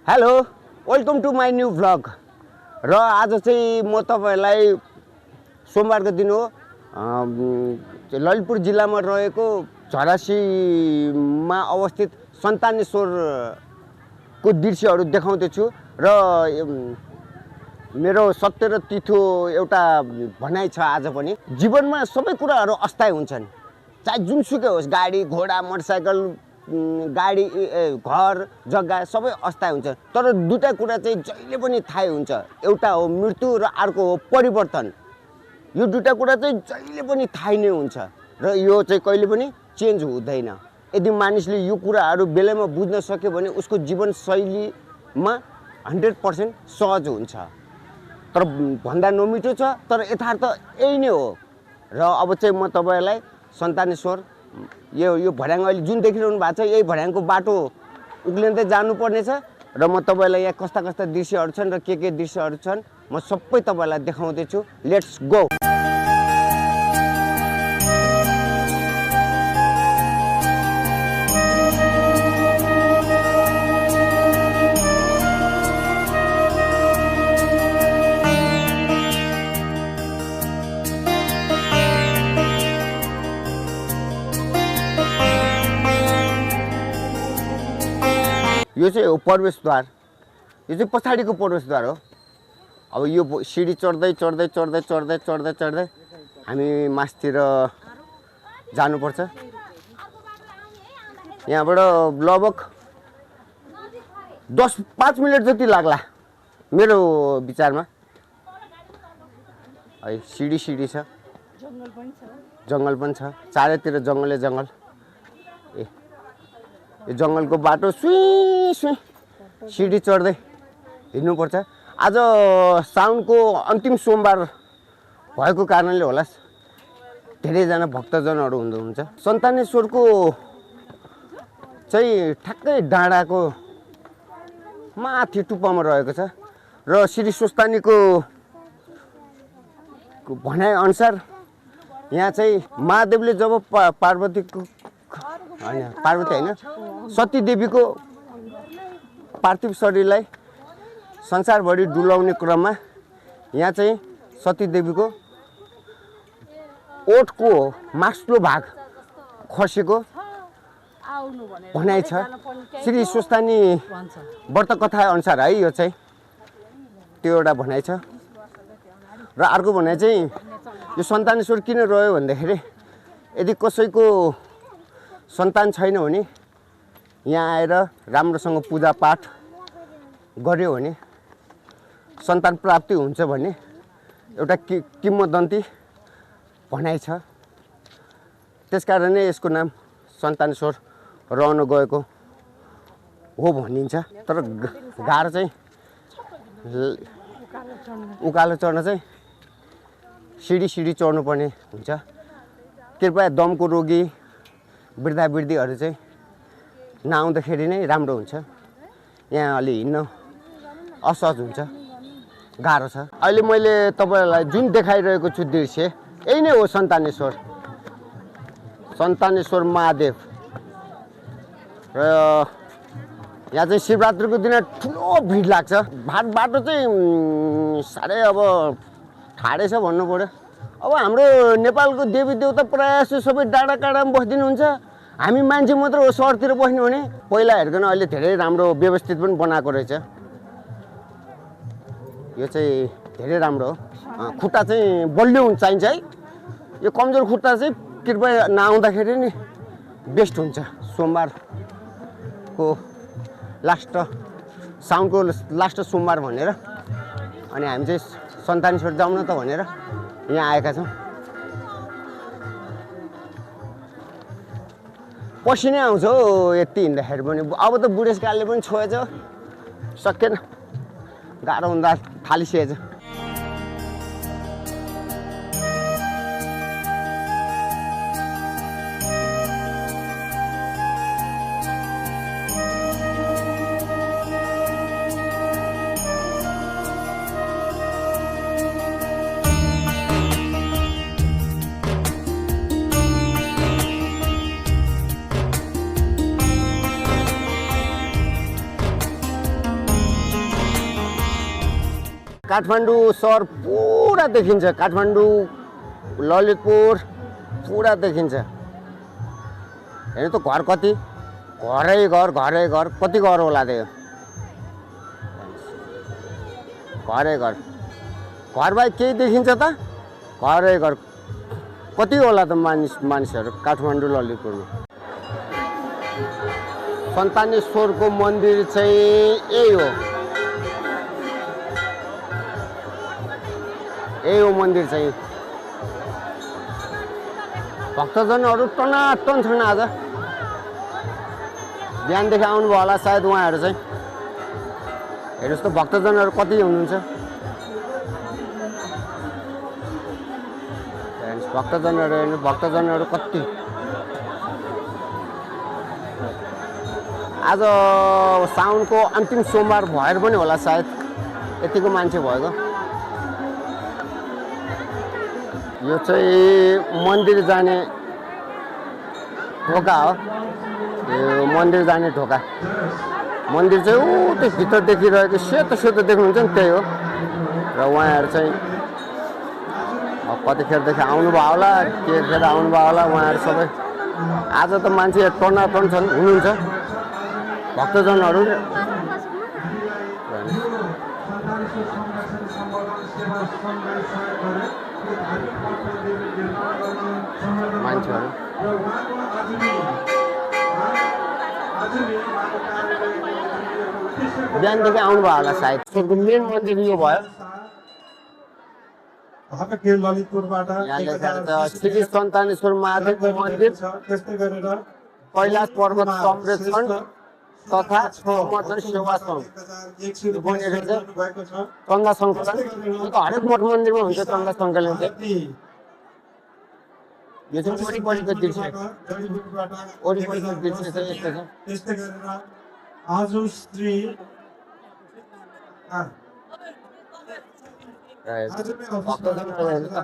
Hello welcome to my new vlog र आज चाहिँ म तपाईहरुलाई सोमबारको दिन हो ललितपुर जिल्लामा रहेको झरासीमा अवस्थित सन्तानेश्वरको दृश्यहरू देखाउँदै छु र मेरो सत्य र तिथो एउटा भनाइ छ। आज पनि जीवनमा सबै कुराहरू अस्थायी हुन्छन्, चाहे जुनसुकै होस्, गाडी घोडा मोटरसाइकल गाडी घर जग्गा सबै अस्थायी हुन्छ। तर दुईटा कुरा चाहिँ जहिले पनि थाहै हुन्छ, एउटा हो मृत्यु र अर्को हो परिवर्तन। यो दुईटा कुरा चाहिँ जहिले पनि थाहै नै हुन्छ र यो चाहिँ कहिले पनि चेन्ज हुँदैन। यदि मानिसले यो कुराहरू बेलैमा बुझ्न सक्यो भने उसको जीवनशैलीमा 100% सहज हुन्छ। तर भन्दा नमिठो छ, तर यथार्थ यही नै हो। र अब चाहिँ म तपाईहरुलाई सन्तानेश्वर यो भर्याङ अहिले जुन देखिरहनु भएको छ, यही भर्याङको बाटो उक्लिँदै जानुपर्ने छ र म तपाईहरुलाई यहाँ कस्ता कस्ता दृश्यहरू छन् र के दृश्यहरू छन् म सबै तपाईहरुलाई देखाउँदै छु। Let's go. यो चाहिँ हो प्रवेशद्वार, यो चाहिँ पछाडिको प्रवेशद्वार हो। अब यो सिडी चढ्दै चढ्दै चढ्दै चढ्दै चढ्दै चढ्दै हामी मास्तिर जानुपर्छ। यहाँबाट लगभग 10-5 मिनट जति लाग्ला मेरो विचारमा। है सिडी छ, जङ्गल पनि छ, चारैतिर जङ्गलै जङ्गल। यो जङ्गलको बाटो सुई सुई सिडी चढ्दै हिँड्नुपर्छ। आज साउनको अन्तिम सोमबार भएको कारणले होला धेरैजना भक्तजनहरू हुनुहुन्छ। सन्तानेश्वरको चाहिँ ठ्याक्कै डाँडाको माथि टुप्पामा रहेको छ र श्री स्वस्तानीको भनाइअनुसार यहाँ चाहिँ महादेवले जब पार्वतीको पार्वती होइन सतीदेवीको पार्थिव शरीरलाई संसारभरि डुलाउने क्रममा यहाँ चाहिँ सतीदेवीको ओठको मास्लो भाग खसेको भनाइ छ। श्री स्वस्तानी व्रत कथा अनुसार है यो चाहिँ त्यो एउटा भनाइ छ। र अर्को भनाइ चाहिँ यो सन्तानेश्वर किन रह्यो भन्दाखेरि यदि कसैको सन्तान छैन भने यहाँ आएर राम्रोसँग पूजापाठ गर्यो भने सन्तान प्राप्ति हुन्छ भन्ने एउटा किम्वदन्ती भनाइ छ। त्यसकारण नै यसको नाम सन्तानेश्वर रहन गएको हो भनिन्छ। तर गाह्रो चाहिँ उकालो चढ्न चाहिँ सिडी चढ्नुपर्ने हुन्छ। कृपया दमको रोगी वृद्धावृद्धीहरू चाहिँ नआउँदाखेरि नै राम्रो हुन्छ। यहाँ अलि हिँड्न असहज हुन्छ, गाह्रो छ। अहिले मैले तपाईहरुलाई जुन देखाइरहेको छु दृश्य यही नै हो सन्तानेश्वर महादेव। र यहाँ चाहिँ शिवरात्रिको दिन ठुलो भिड लाग्छ। बाटो चाहिँ साह्रै अब ठाडै छ भन्नु पर्यो। अब हाम्रो नेपालको देवी देवता प्रायः सबै डाँडा काँडामा बस्दिनुहुन्छ, हामी मान्छे मात्र हो सहरतिर बस्नु भने। पहिला हेर्कन अहिले धेरै राम्रो व्यवस्थित पनि बनाएको रहेछ। यो चाहिँ धेरै राम्रो हो। खुट्टा चाहिँ बलियो चाहिन्छ है। यो कमजोर खुट्टा चाहिँ कृपया नआउँदाखेरि नि बेस्ट हुन्छ। सोमबारको लास्ट साउनको लास्ट सोमबार भनेर अनि हामी चाहिँ सन्तानेश्वर जाउँ न त भनेर यहाँ आएका छौँ। पसिनै आउँछ हौ यति हिँड्दाखेरि पनि। अब त बुढेसकालले पनि छोएछ, सकेन, गाह्रो हुँदा थालिसकेछ। काठमाडौँ सहर पुरा देखिन्छ काठमाडौँ ललितपुर पुरा देखिन्छ हेर्नु त घर कति घरै घर कति घर होला त्यो घरै घर बाहेक केही देखिन्छ त घरै घर कति होला त मानिसहरू काठमाडौँ ललितपुरमा सन्तानेश्वरको मन्दिर चाहिँ यही हो मन्दिर चाहिँ भक्तजनहरू टनाटन छन् आज बिहानदेखि आउनुभयो होला सायद उहाँहरू चाहिँ हेर्नुहोस् त भक्तजनहरू कति हुनुहुन्छ भक्तजनहरू हेर्नु भक्तजनहरू कति आज साउनको अन्तिम सोमबार भएर पनि होला सायद यतिको मान्छे भएको यो चाहिँ मन्दिर जाने ढोका हो यो मन्दिर जाने ढोका मन्दिर चाहिँ ऊ त्यो भित्र देखिरहेको सेतो देख्नुहुन्छ नि त्यही हो र उहाँहरू चाहिँ कतिखेरदेखि आउनुभयो होला के खेर आउनुभयो होला उहाँहरू सबै आज त मान्छे टनाटन छन् हुनुहुन्छ भक्तजनहरू मान्छेहरू बिहानदेखि आउनुभयो होला सायद मेन मन्दिर यो भयो श्री सन्तानेश्वर महादेवको मन्दिर कैलाश पर्वत संरक्षण तथा सेवा सङ्घ चन्दा सङ्कलन हरेक मठ मन्दिरमा हुन्छ चन्दा सङ्कलन चाहिँ यो चाहिँ वरिपरिको दृश्य वरिपरिको दृश्य चाहिँ यस्तो छ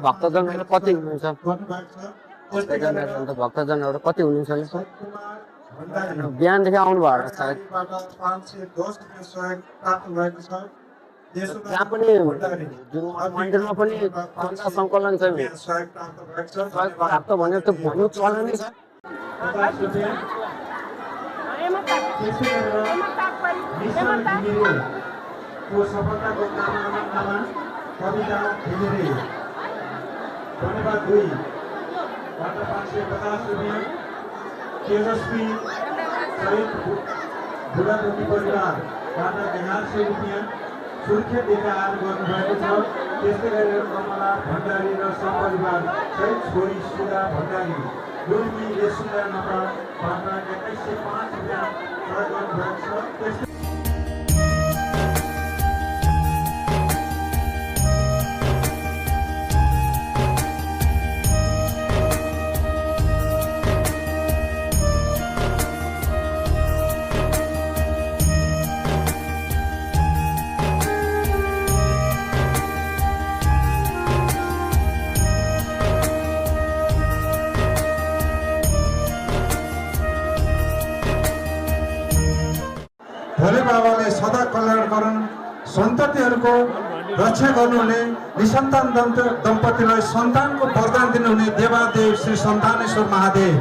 भक्तजनहरू कति हुनुहुन्छ भक्तजनहरू कति हुनुहुन्छ बिहानदेखि आउनुभयो होला सायद त्यहाँ पनि मन्दिरमा पनि चन्दा सङ्कलन चाहिँ प्राप्त भनेर त भन्नु चलनै छ कविता घिमिरे धन्यवाद 2 बाट 550 रुपैयाँ तेजस्वी सहित बुढाबुढी परिवारबाट 1100 रुपैयाँ सुर्खेत दिएका आद गर्नुभएको छ त्यस्तै गरेर कमला भण्डारी र सपरिवार सहित छोरी सुधा भण्डारी लुम्बी यसुदा नगरबाट 2105 रुपैयाँ प्रयोग गर्नुभएको छ भोले बाबाले सदा कल्याण गरून् सन्ततिहरूको रक्षा गर्नुहुने निसन्तान दम्पतिलाई सन्तानको वरदान दिनुहुने देवादेव श्री सन्तानेश्वर महादेव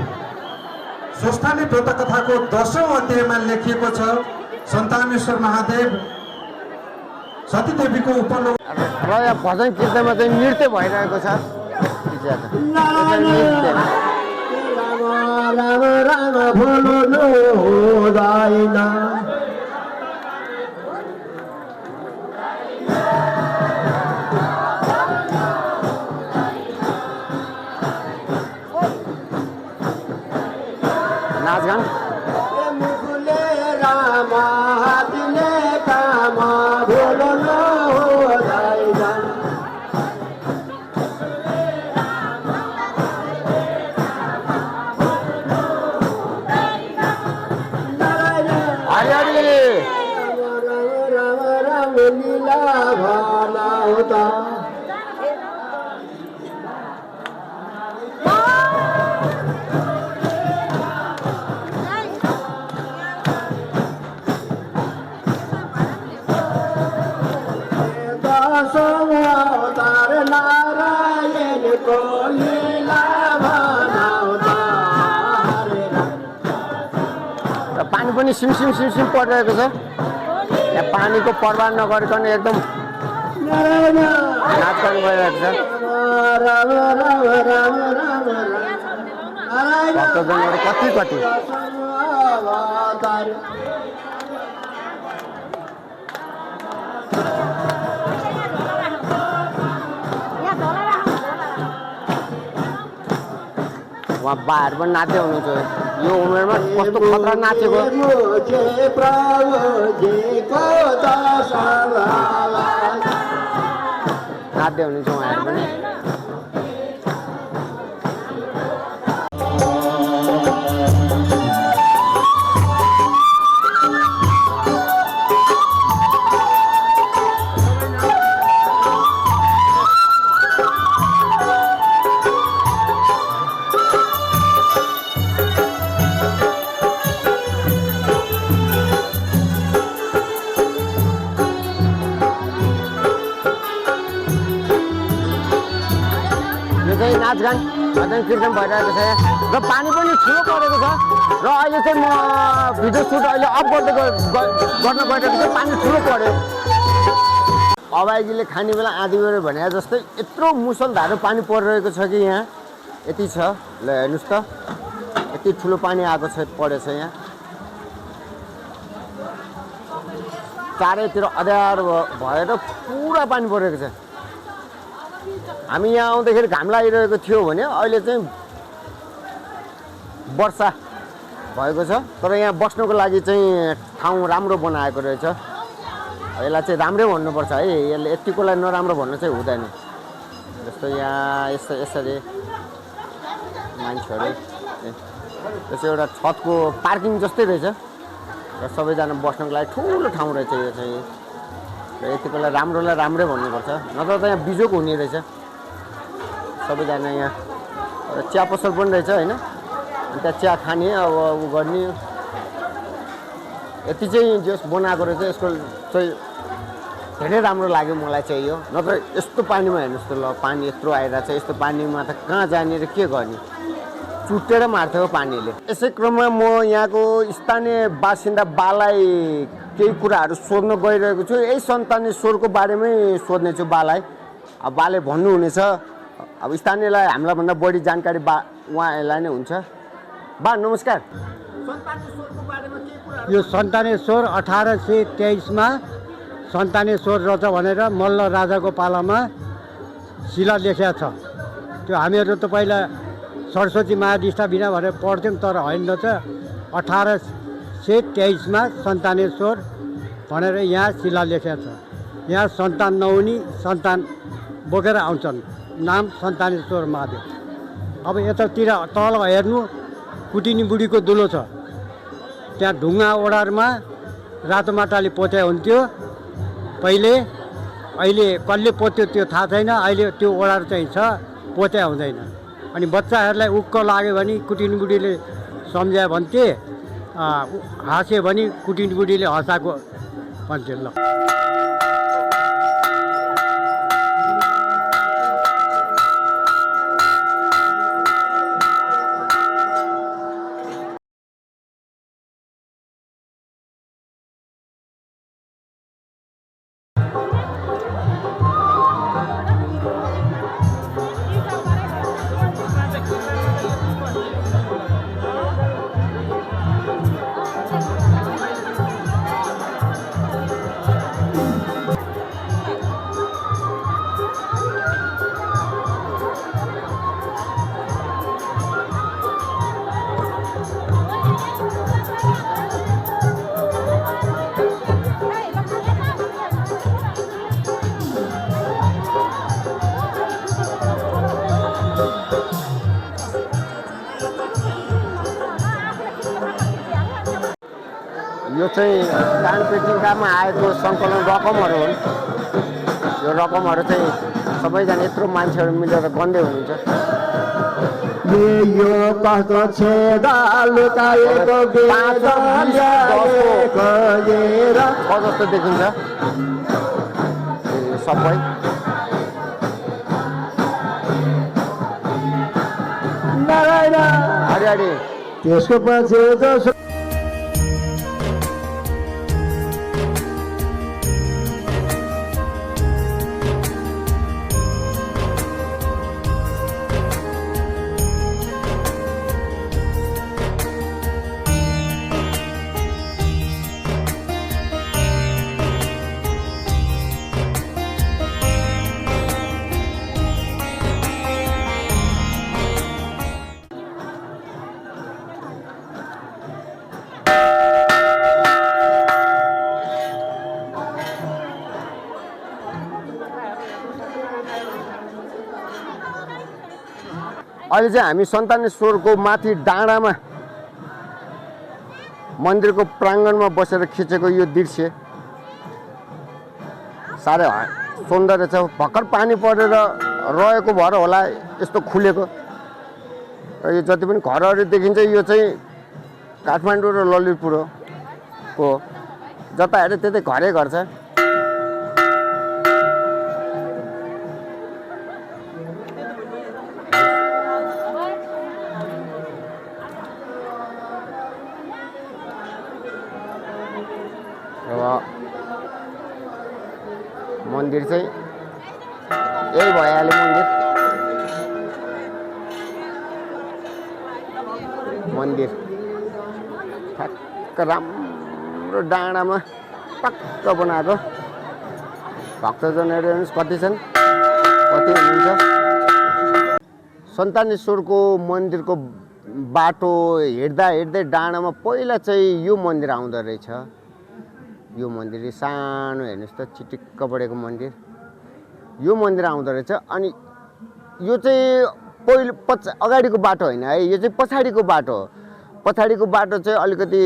स्वस्थानी व्रत कथाको 10औं अध्यायमा लेखिएको छ सन्तानेश्वर महादेव सतीदेवीको उपलब्ध र यहाँ भजन कीर्तनमा चाहिँ नृत्य भइरहेको छ नाचगान र पानी पनि सिमसिम सिमसिम परिरहेको छ। यहाँ पानीको परवाह नगरिकन एकदम नाचगान भइरहेको छ। भक्तजनहरू कति कति उहाँ बाहरू पनि नाच्दै हुनुहुन्छ। यो उमेरमा कस्तो खतरा नाचेको। नाच्दै हुनुहुन्छ उहाँहरू पनि। नाचगान भजन कीर्तन भइरहेको छ यहाँ र पानी पनि ठुलो परेको छ। र अहिले चाहिँ म भिडियो सुट अहिले अफ गर्न गइरहेको छु। पानी ठुलो पर्यो। अबाइजीले खाने बेला आधी बेर भने जस्तै यत्रो मुसलधारो पानी परिरहेको छ कि यहाँ यति छ। ल हेर्नुहोस् त यति ठुलो पानी आएको छ परेछ यहाँ। चारैतिर अँध्यारो भएर पुरा पानी परेको छ। हामी यहाँ आउँदाखेरि घाम लागिरहेको थियो भने अहिले चाहिँ वर्षा भएको छ। तर यहाँ बस्नको लागि चाहिँ ठाउँ राम्रो बनाएको रहेछ। यसलाई चाहिँ राम्रै भन्नुपर्छ है। यसले यतिकोलाई नराम्रो भन्नु चाहिँ हुँदैन। जस्तो यहाँ यसरी मान्छेहरू त्यसै एउटा छतको पार्किङ जस्तै रहेछ र सबैजना बस्नको लागि ठुलो ठाउँ रहेछ यो चाहिँ। र यतिकोलाई राम्रोलाई राम्रै भन्नुपर्छ, नत्र त यहाँ बिजोक हुने रहेछ। सबैजना यहाँ चिया पसल पनि रहेछ होइन। अनि त्यहाँ चिया खाने अब उ गर्ने यति चाहिँ जस बनाएको रहेछ। यसको चाहिँ धेरै राम्रो लाग्यो मलाई चाहिँ यो। नत्र यस्तो पानीमा हेर्नुहोस् त, ल पानी यत्रो आइरहेको छ। यस्तो पानीमा त कहाँ जाने र के गर्ने, चुटेर मार्थ्यो पानीले। यसै क्रममा म यहाँको स्थानीय बासिन्दा बालाई केही कुराहरू सोध्न गइरहेको छु। यही सन्तानी स्वरको बारेमै सोध्ने छु बालाई। अब बाले भन्नुहुनेछ। अब स्थानीयलाई हामीलाई भन्दा बढी जानकारी उहाँहरूलाई नै हुन्छ। बा नमस्कार। यो सन्तानेश्वर 1823 सन्तानेश्वर रच भनेर मल्ल राजाको पालामा शिला लेखेको छ। त्यो हामीहरू त पहिला सरस्वती महादिष्टा बिना भनेर पढ्थ्यौँ, तर होइन रहेछ। 1823 सन्तानेश्वर भनेर यहाँ शिला लेखेको छ। यहाँ सन्तान नहुने सन्तान बोकेर आउँछन्, नाम सन्तानेश्वर महादेव। अब यतातिर तल हेर्नु कुटिनी बुढीको दुलो छ। त्यहाँ ढुङ्गा ओडारमा रातो माटाले पोते हुन्थ्यो पहिले। अहिले कसले पोत्यो त्यो थाहा छैन। अहिले त्यो ओडार चाहिँ छ, पोते हुँदैन। अनि बच्चाहरूलाई उक्क लाग्यो भने कुटिनी बुढीले सम्झायो भन्थे, हाँस्यो भने कुटिनी बुढीले हँसाएको भन्थे। ल यो चाहिँ दानपेटिकामा आएको सङ्कलन रकमहरू हुन्। यो रकमहरू चाहिँ सबैजना यत्रो मान्छेहरू मिलेर गन्दै हुनुहुन्छ। यो कस्तो जस्तो देखिन्छ सबै। अगाडि त्यसको पछि दोस्रो अहिले चाहिँ हामी सन्तानेश्वरको माथि डाँडामा मन्दिरको प्राङ्गणमा बसेर खिचेको यो दृश्य साह्रै सुन्दर छ। भर्खर पानी परेर रहेको भएर होला यस्तो खुलेको। र यो जति पनि घरहरू देखिन्छ यो चाहिँ काठमाडौँ र ललितपुरको जता हेऱ्यो त्यतै घरै घर छ। मन्दिर चाहिँ यही भइहाल्यो मन्दिर ठ्याक्क राम्रो डाँडामा पक्क बनाएको। भक्तजनहरू कति छन् कति हुनुहुन्छ। सन्तानेश्वरको मन्दिरको बाटो हिँड्दा हिँड्दै डाँडामा पहिला चाहिँ यो मन्दिर आउँदो रहेछ। यो मन्दिर सानो हेर्नुहोस् त चिटिक्क बढेको मन्दिर। यो मन्दिर आउँदो रहेछ। अनि यो चाहिँ पहिलो अगाडिको बाटो होइन है, यो चाहिँ पछाडिको बाटो हो। पछाडिको बाटो चाहिँ अलिकति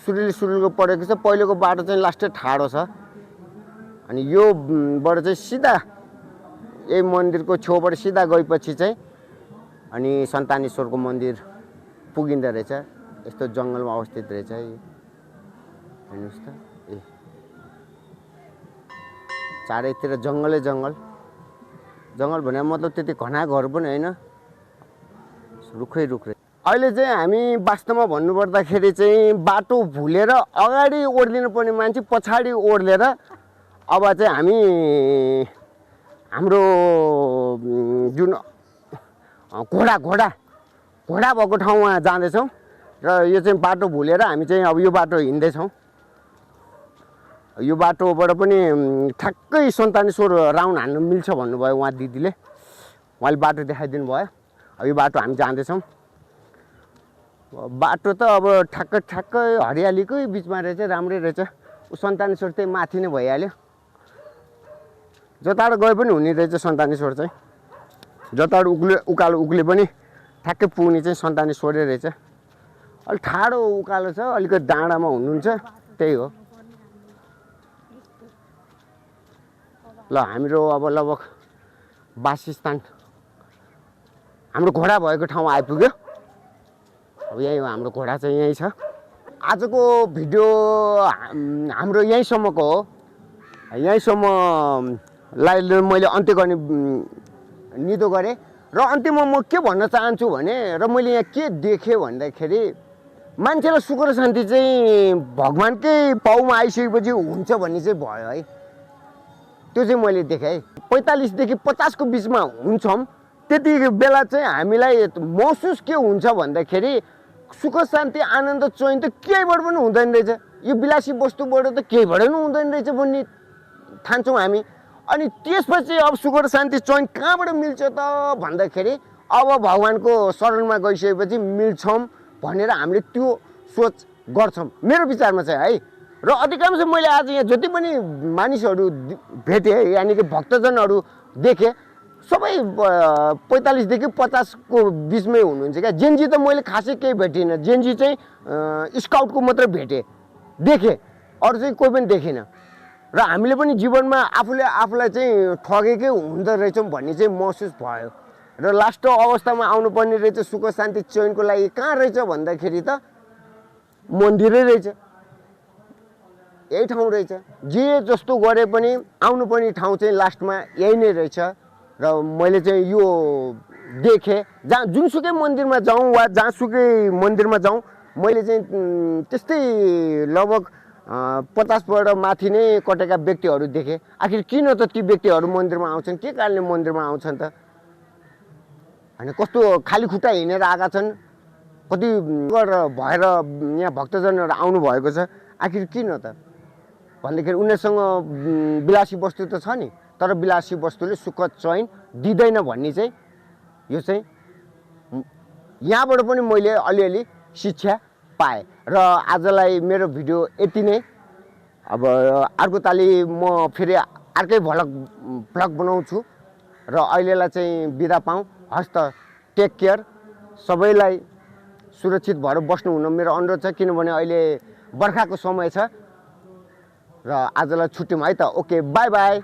सुरुलीको परेको छ। पहिलोको बाटो चाहिँ लास्टै ठाडो छ। अनि योबाट चाहिँ सिधा यही मन्दिरको छेउबाट सिधा गएपछि चाहिँ अनि सन्तानेश्वरको मन्दिर पुगिँदो रहेछ। यस्तो जङ्गलमा अवस्थित रहेछ हेर्नुहोस् त। चारैतिर जङ्गलै जङ्गल। जङ्गल भने मतलब त्यति घना घर पनि होइन, रुखै रुख। अहिले चाहिँ हामी वास्तवमा भन्नुपर्दाखेरि चाहिँ बाटो भुलेर अगाडि ओर्लिनु पर्ने मान्छे पछाडि ओर्लेर अब चाहिँ हामी हाम्रो जुन घोडा भएको ठाउँमा जाँदैछौँ। र यो चाहिँ बाटो भुलेर हामी चाहिँ अब यो बाटो हिँड्दैछौँ। यो बाटोबाट पनि ठ्याक्कै सन्तानेश्वर राउन्ड हान्नु मिल्छ भन्नुभयो उहाँ दिदीले। उहाँले बाटो देखाइदिनु भयो। अब यो बाटो हामी जाँदैछौँ। बाटो त अब ठ्याक्कै हरियालीकै बिचमा रहेछ, राम्रै रहेछ। सन्तानेश्वर त्यही माथि नै भइहाल्यो। जताबाट गए पनि हुने रहेछ सन्तानेश्वर चाहिँ। जताबाट उकालो उक्ले पनि ठ्याक्कै पुग्ने चाहिँ सन्तानेश्वरै रहेछ। अलिक ठाडो उकालो छ, अलिकति डाँडामा हुनुहुन्छ, त्यही हो। ल हाम्रो अब लगभग वासस्थान हाम्रो घोडा भएको ठाउँ आइपुग्यो। अब यही हो, हाम्रो घोडा चाहिँ यहीँ छ। आजको भिडियो हाम्रो यहीँसम्मको हो। यहीँसम्मलाई मैले अन्त्य गर्ने निदो गरेँ। र अन्त्यमा म के भन्न चाहन्छु भने, र मैले यहाँ के देखेँ भन्दाखेरि मान्छेलाई सुख र शान्ति चाहिँ भगवान्कै पाउमा आइसकेपछि हुन्छ भन्ने चाहिँ भयो है। त्यो चाहिँ मैले देखेँ। 45 देखि 50 को बिचमा हुन्छौँ, त्यति बेला चाहिँ हामीलाई महसुस के हुन्छ भन्दाखेरि सुख शान्ति आनन्द चैन त केहीबाट पनि हुँदैन रहेछ। यो विलासी वस्तुबाट त केहीबाट पनि हुँदैन रहेछ भन्ने ठान्छौँ हामी। अनि त्यसपछि अब सुख र शान्ति चैन कहाँबाट मिल्छ त भन्दाखेरि अब भगवान्को शरणमा गइसकेपछि मिल्छौँ भनेर हामीले त्यो सोच गर्छौँ, मेरो विचारमा चाहिँ है। र अधिकांश मैले आज यहाँ जति पनि मानिसहरू भेटेँ, यानि कि भक्तजनहरू देखेँ, सबै 45 देखि 50 को बिचमै हुनुहुन्छ क्या। जेनजी त मैले खासै केही भेटिनँ। जेनजी चाहिँ स्काउटको मात्रै देखेँ, अरू चाहिँ कोही पनि देखिनँ। र हामीले पनि जीवनमा आफूलाई चाहिँ ठगेकै हुँदो रहेछौँ भन्ने चाहिँ महसुस भयो। र लास्ट अवस्थामा आउनुपर्ने रहेछ सुख शान्ति चयनको लागि कहाँ रहेछ भन्दाखेरि त मन्दिरै रहेछ, यही ठाउँ रहेछ। जे जस्तो गरे पनि आउनुपर्ने ठाउँ चाहिँ लास्टमा यही नै रहेछ। र मैले चाहिँ यो देखेँ जहाँ जुनसुकै मन्दिरमा जाउँ वा जहाँसुकै मन्दिरमा जाउँ मैले चाहिँ त्यस्तै लगभग 50 माथि नै कटेका व्यक्तिहरू देखेँ। आखिर किन त ती व्यक्तिहरू मन्दिरमा आउँछन्, के कारणले मन्दिरमा आउँछन् त? होइन कस्तो खाली खुट्टा हिँडेर आएका छन्, कति भएर यहाँ भक्तजनहरू आउनुभएको छ। आखिर किन त भन्दाखेरि उनीहरूसँग विलासी वस्तु त छ नि, तर विलासी वस्तुले सुख चैन दिँदैन भन्ने चाहिँ यो चाहिँ यहाँबाट पनि मैले अलिअलि शिक्षा पाएँ। र आजलाई मेरो भिडियो यति नै। अब अर्को तालि म फेरि अर्कै भ्लग बनाउँछु र अहिलेलाई चाहिँ बिदा पाऊँ। हस् त, टेक केयर। सबैलाई सुरक्षित भएर बस्नु हुन मेरो अनुरोध छ, किनभने अहिले बर्खाको समय छ। र आजलाई छुट्यौँ है त। Okay, by by.